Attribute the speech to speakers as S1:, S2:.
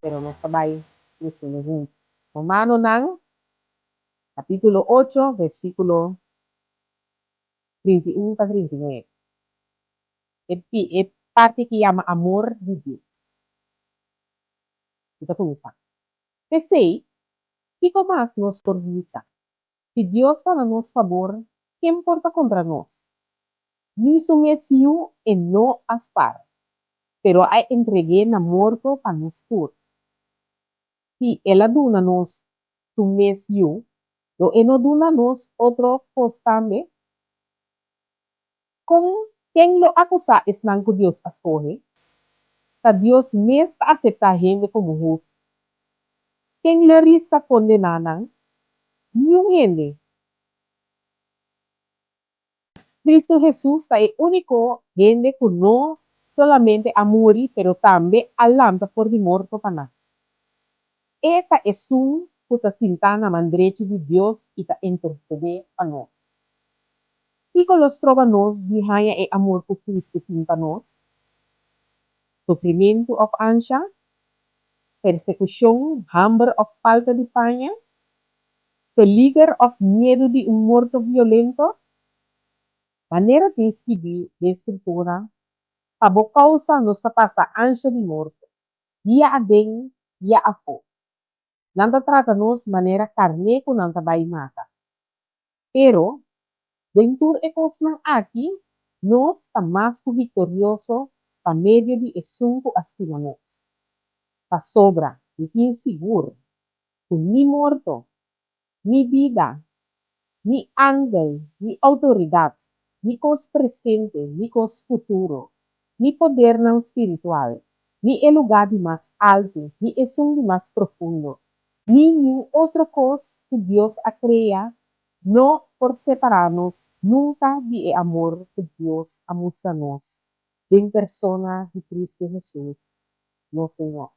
S1: Pero nos ta bai les'é huntu. Romanonan, kapítulo 8, versíkulo 31 pa 39. E parti ku yama amor di Dios. Anto kuminsá. P'esei, kiko mas nos por bisa? Si Dios ta na nos fabor, ken por ta kontra nos? Ni su mes Yu e no a spar, pero a entreg'é na morto pa nos tur. Si el a duna nos su mes Yu, lo e no duna nos otro kos tambe? Kon ken lo akusá esnan ku Dios a skohe? Ta Dios mes ta aseptá hende komo hustu. Ken lo riska kondená nan? Niun hende. Kristu Hesus ta e úniko hende ku no solamente a muri pero tambe a lanta for di morto pa nan. E ta esun ku ta sintá na man drechi di Dios i ta intersedé pa nos. Kiko lo stroba nos di haña e amor ku Kristu tin pa nos? Sufrimentu òf ansha? Persekushon, hamber òf falta di paña? Peliger òf miedu di un morto violento? Manera tin skibí den Skritura, Pa bo kousa nos ta pasa ansha di morto, dia aden, dia afó. Nan ta trata nos manera karné ku nan ta bai mata. Pero, den tur e kosnan aki, nos ta mas ku viktorioso pa medio di esun ku a stima nos. Pasobra mi tin sigur ku ni morto, ni bida, ni angel, ni outoridat, ni kos presente, ni kos futuro, ni podernan spiritual, ni e lugá di mas altu, ni esun di mas profundo, ni niun otro kos ku Dios a krea no por separá nos nunka di e amor ku Dios a mustra nos den persona di Kristu Hesus, nos Señor.